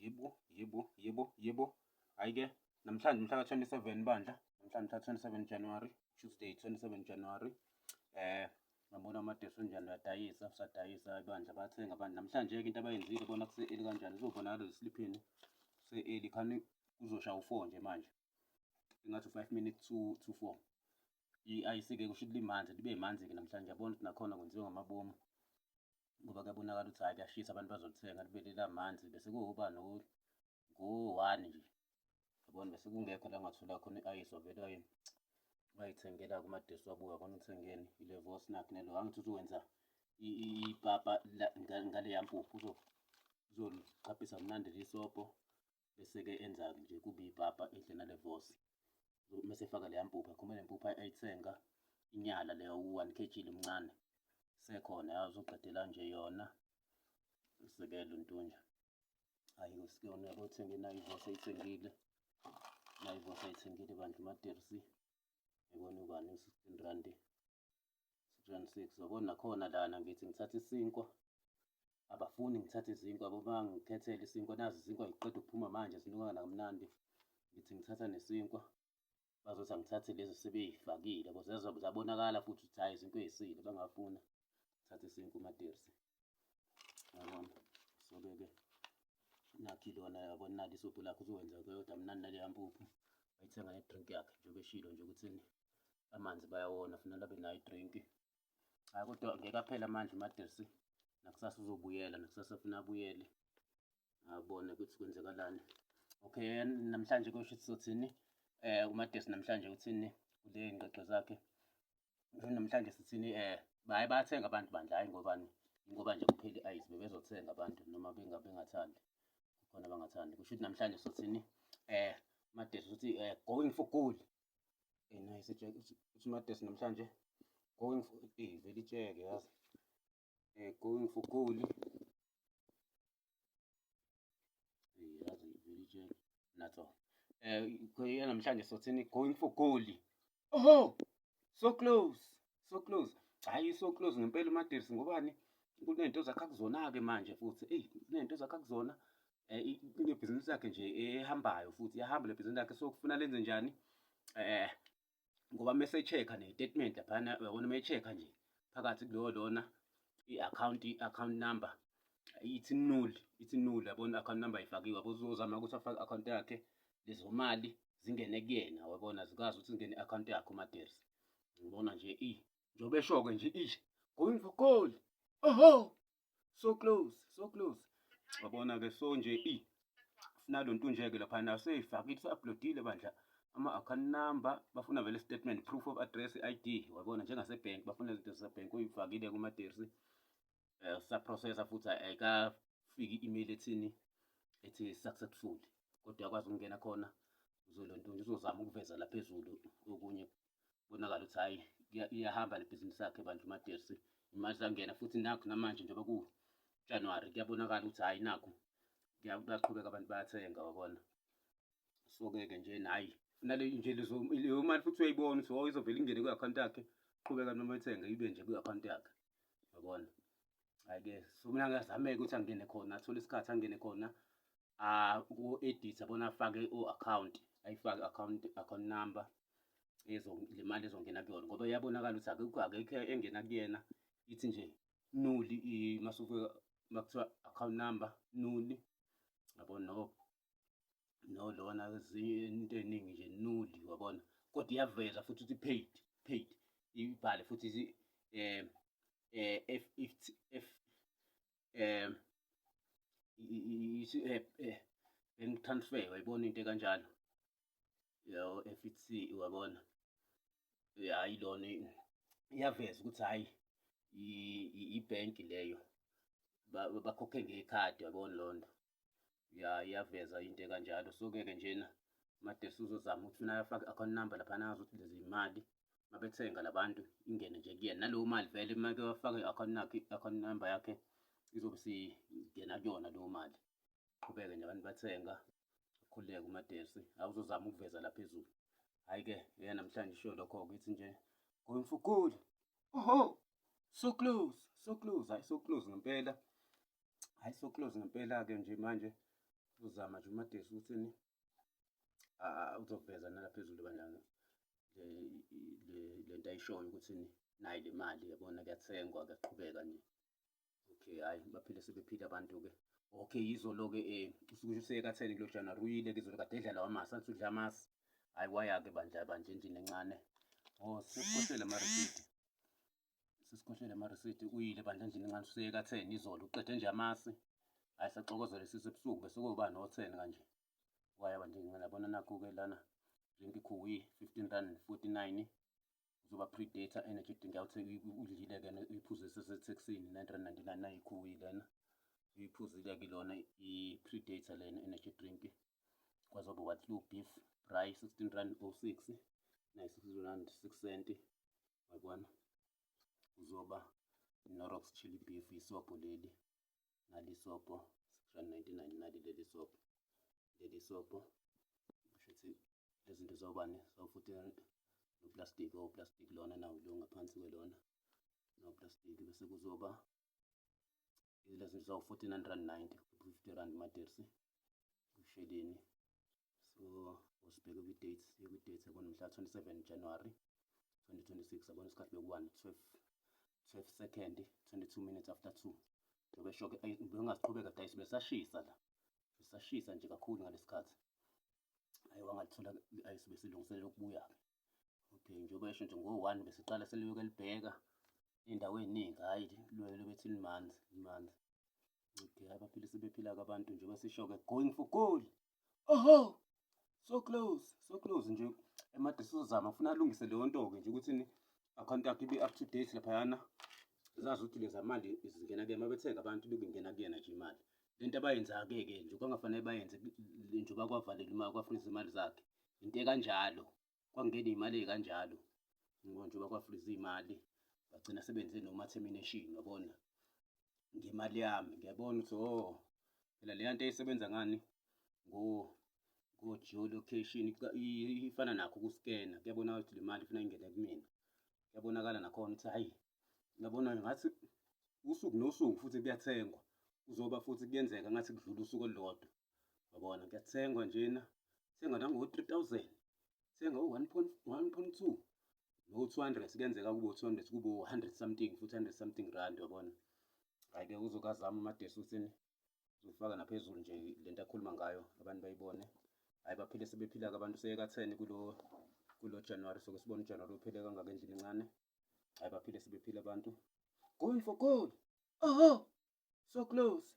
Yebo, yebo, yebo, yebo. Hhayi-ke, namhlanje mhla ka-27 bandla, namhlanje mhla 27 January, Tuesday 27 January. Ngabona amadesi unjani uyadayisa, usadayisa ibandla bayathenga abantu. Namhlanje-ke into abayenzile bona kuse-early kanjani, kuzobonakala ezisliphini kuse-early, khani kuzoshaya u-4 nje manje. Ingathi u-5 minutes to 4. I-ayisi-ke kusho ukuthi limanzi, libe manzi-ke namhlanje, yabona ukuthi nakhona kwenziwe ngamabomu. Ngoba kuyabonakala ukuthi hhayi kuyashisa, abantu bazolithenga libe lilamanzi bese kuwuba ngo-one nje, yabona, bese kungekho la ngathola khona i-ayisi, wavele wayithengela kumadesi wabuya yabona uthengeni ile vosnak nelo angithi uzowenza ipapa ngaleya mpuphu, uzolichaphisa mnandi lisobho bese-ke enza nje kube ipapa edle nale vosi mese efaka leya mpuphu akhuluma le mpuphu ayithenga inyala leyo u-1 kg lomncane sekhona yazoqedela nje yona usekelo ntunja. Hayi usikona yabo uthenge nayo ivosi ayithengile, nayo ivosi ayithengile bandla umadersi, yabona ubani u-16 rand, 6 rand 6, yabona nakhona lana ngithi ngithatha isinkwa, abafuni ngithathe izinkwa yabo, bangikhethele isinkwa, nazi izinkwa ziqeda ukuphuma manje zinuka nakamnandi, ngithi ngithatha nesinkwa bazothi angithathe lezi sebeyifakile yabo, zabonakala futhi ukuthi hhayi izinkwa ey'sile, bangafuna thatha isinkwa umadersi, yabona. So-ke-ke nakhi lona yabona nali isobho lakhe uzowenza kodwa mnandi naleya mpuphu wayithenga ne-drink yakhe njengoba eshilo nje ukuthi amanzi bayawona funa labe nayo i-drink. Hhayi kodwa ngeke aphele amandla umadersi, nakusasa uzobuyela, nakusasa funa abuyele abone ukuthi kwenzekalani. Okay, namhlanje kusho ukuthi sothini umadesi namhlanje uthini kule ngqeqe zakhe namhlanje sithini baye bayathenga abantu bandla, hhayi ngobani, ngoba nje kuphela i-ayisi bebezothenga abantu noma bengathandi, kukhona abangathandi. Kusho ukuthi namhlanje sothini umadesi uthi going for goal. Nice uthi umadesi namhlanje going for vele itsheke yazi going for goal. Yazi vele itsheke natho namhlanje sothini going for goal. Oh, so close, so close. Hhayi so close ngempela umadersi ngobani kuney'nto zakhe akuzona-ke manje futhi eyi kuney'nto zakhe akuzona inebhizinisi yakhe nje ehambayo futhi iyahamba le bhizinisi yakhe, so kufuna lenze njani ngoba mese check-a ne-statement laphana uyabona uma e-check-a nje phakathi kuleyo lona i-account, i-account number ithi null, ithi null, yabona i-account number ifakiwe yabo, uzozama ukuthi afake i-account yakhe lezo mali zingene kuyena, wabona zikwazi ukuthi zingene i-account yakhe umadersi. Ngibona nje i njengoba esho-ke nje i going for goal, oho so close, so close, wabona-ke. So nje i sinalo ntunje-ke laphana seyifakile, se-uploadile bandla ama-account number, bafuna vele statement, proof of address, i-ID, wabona njengasebhenki bafuna izinto zasebhenki, uyifakile kumadersi sa-processa futhi ayikafiki i-email ethini ethi successful, kodwa uyakwazi ukungena khona uzolontunja uzozama ukuveza la phezulu okunye kubonakala ukuthi hhayi iyahamba le bhizinisi yakhe bandla umadersi, imali zangena futhi nakhu namanje njengoba ku-January kuyabonakala ukuthi hhayi nakhu kuyaqhubeka abantu bayathenga, wabona. So-ke-ke nje hhayi nale nje leyo mali futhi uyayibona ukuthi oh izovele ingene kwi-akhawunti yakhe, qhubeka noma ethenge ibe nje kwi-akhawunti yakhe, yabona. Hhayi-ke so mina ngiyazameka ukuthi angene khona athole isikhathi angene khona ku-edit yabona afake o-account, ayifake account, account number le mali ezongena kuyona ngoba iyabonakala ukuthi akekho akekho engena kuyena, ithi nje null masuke makuthiwa account number null, yabona no no lona ezinye into ey'ningi nje null, wabona. Kodwa iyaveza futhi ukuthi paid, paid ibhale futhi F F F bank transfer, wayibona into ekanjalo yabo FTC, wabona. Hhayi lona iyaveza ukuthi hhayi ibhenki leyo bakhokhe ngekhadi, yabona leyo nto ya iyaveza into ekanjalo. So-ke-ke njena umadesi uzozama ukuthi funa afake i-account number laphana azi ukuthi lezi mali mabethenga labantu ingene nje kuyena, naleyo mali vele uma-ke wafaka i-account yakhe, i-account number yakhe izobe isingena kuyona leyo mali. Qhubeke nje abantu bathenga, akhululeke umadesi, hhayi uzozama ukuveza la phezulu. Hhayi-ke yena namhlanje isho lokho-ke ithi nje going for goal, oho so close, so close, hhayi so close ngempela, hhayi so close ngempela-ke nje manje. Uzama nje uMadesi ukuthini uzoveza nala phezulu bandla le nto ayishoyo ukuthini nayi le mali yabona kuyathengwa kuyaqhubeka nje. Okay, hhayi baphile sebephila abantu-ke. Okay, yizolo-ke usuke useyekatheni kulo January uyile-ke izolo kade edla lawa masi athi udla amasi. Hhayi waya-ke bandla bandla endlini encane. Oh, sesikhohlele amarisidi. Sesikhohlele amarisidi uyile bandla endlini encane useyekatheni izolo uqede nje amasi. Hhayi saxokozela isisu ebusuku bese kuyoba no-10 kanje. Waya bandla endlini encane yabona nakhu-ke lana drink kuyi 15 rand 49 uzoba Predator energy drink awuthe udlile-ke uyiphuze sesethekisini 999 nayikhuwi lena uyiphuzile-ke lona i-Predator lena energy drink kwazoba Watloo beef braai 16 rand 06 nayi 16 rand 6 cent wabona uzoba Knorrox chili beef isobho leli nali isobho 6 rand 99 nali leli sobho leli sobho kusho ukuthi lezi zinto zawubani zawufuthi noplastic oplastic lona nawo lo ngaphansi kwelona noplastic bese kuzoba lezi zinto zawu-49 rand 90 50 rand matersi usheleni so usibheke kwi-date kwi-date yabona mhla 27 January 2026 yabona isikhathi bekuwani 12 12 second 22 minutes after 2 njengoba esho-ke bengasiqhubeka dayisi besashisa la besashisa nje kakhulu ngalesikhathi hayi wangalithola i-ice besilungiselela ukubuya-ke okay njengoba esho nje ngo-one besiqala seliyoke libheka iy'ndawo ey'ningi hhayi lwele bethi limanzi limanzi okay hayi baphile sebephila-ke abantu njengoba sisho-ke going for goal oho so close so close nje emade sizozama ufuna alungise leyo nto-ke nje ukuthi akhawunti yakhe ibe up to date laphayana zazi ukuthi leza mali zingena kuyena uma bethenga abantu bekungena kuyena nje imali lento abayenza-ke ke nje kwangafanele bayenze njengoba kwavalela imali kwafriza imali zakhe into ekanjalo kwakungena iy'mali ey'kanjalo ngoba njengoba kwafriza iy'mali bagcina sebenze noma-termination wabona ngemali yami ngiyabona ukuthi oh phela leya nto eyisebenza ngani ngo-geolocation ifana nakho ukuskena kuyabonakala ukuthi le mali ifuna ingene kumina kuyabonakala nakhona ukuthi hhayi ngiyabona ngathi usuku nosuku futhi kuyathengwa kuzoba futhi kuyenzeka ngathi kudlula usuku olulodwa yabona kuyathengwa njena thenga nango-3000 thenga u-1.2 no-200 kuyenzeka kube u-200 kube u-100 something futhi 100 something rand yabona hhayi-ke uzokazama umadesi uthini uzofaka naphezulu nje lento akhuluma ngayo abantu bayibone hhayi baphile sebephila-ke abantu seyeka-10 kulo January soke sibone uJanuary uphele kangaka endlini encane hayi baphile sebephila abantu going for goal oh so close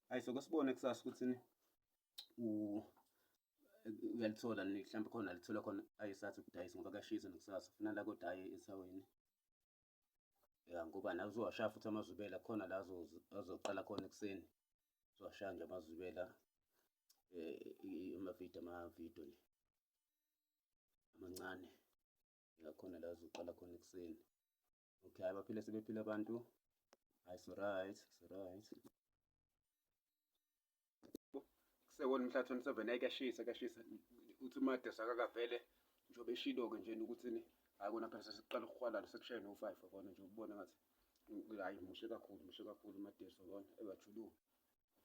hayi soke sibone kusasa ukuthi uyalithola mhlawumbe khona alithola khona ayisathi ukudayisa ngoba kuyashisa nokusasa funa la kodaye esaweni ya ngoba nawe uzowashaya futhi amazwibela khona la azoqala khona ekuseni uzowashaya nje amazwibela um amavidiyo amavidiyo nje amancane yakhona la azoqala khona ekuseni okay hayi baphile sebephila abantu hayi so right so right kusewona mhla 27 hayi kuyashisa kuyashisa uthi umadesi akakavele njengoba eshilo-ke nje ukuthi hayi kona phela sesiqala ukuhwalala sekushaye no-five yabona nje ukubona ngathi hayi muhle kakhulu muhle kakhulu umadesi yabona ebajuluka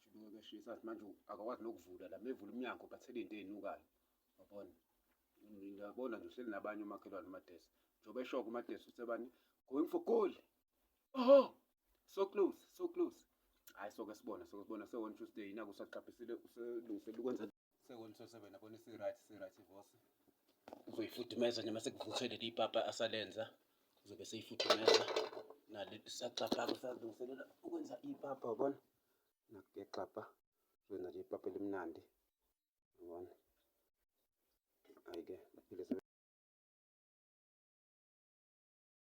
ajuluka kuyashisa athi manje akakwazi nokuvula la mevula umnyango bathela iy'nto ey'nukayo yabona ngiyabona nje uhleli nabanye umakhelwane umadesi njengoba esho-ke umadesi uthe bani going for goal oh so close so close hayi soke sibone soke sibone se-one Tuesday naku usaqaphisile uselungisela ukwenza se-one to seven yabona isi-right si-right ivosi uzoyifudumeza nje mase kuvuthwe leli ipapa asalenza uzobe seyifudumeza nale saxapha usalungiselela ukwenza ipapa yabona nakuyexapha uzoyenza nje ipapa elimnandi yabona hayi-ke baphile.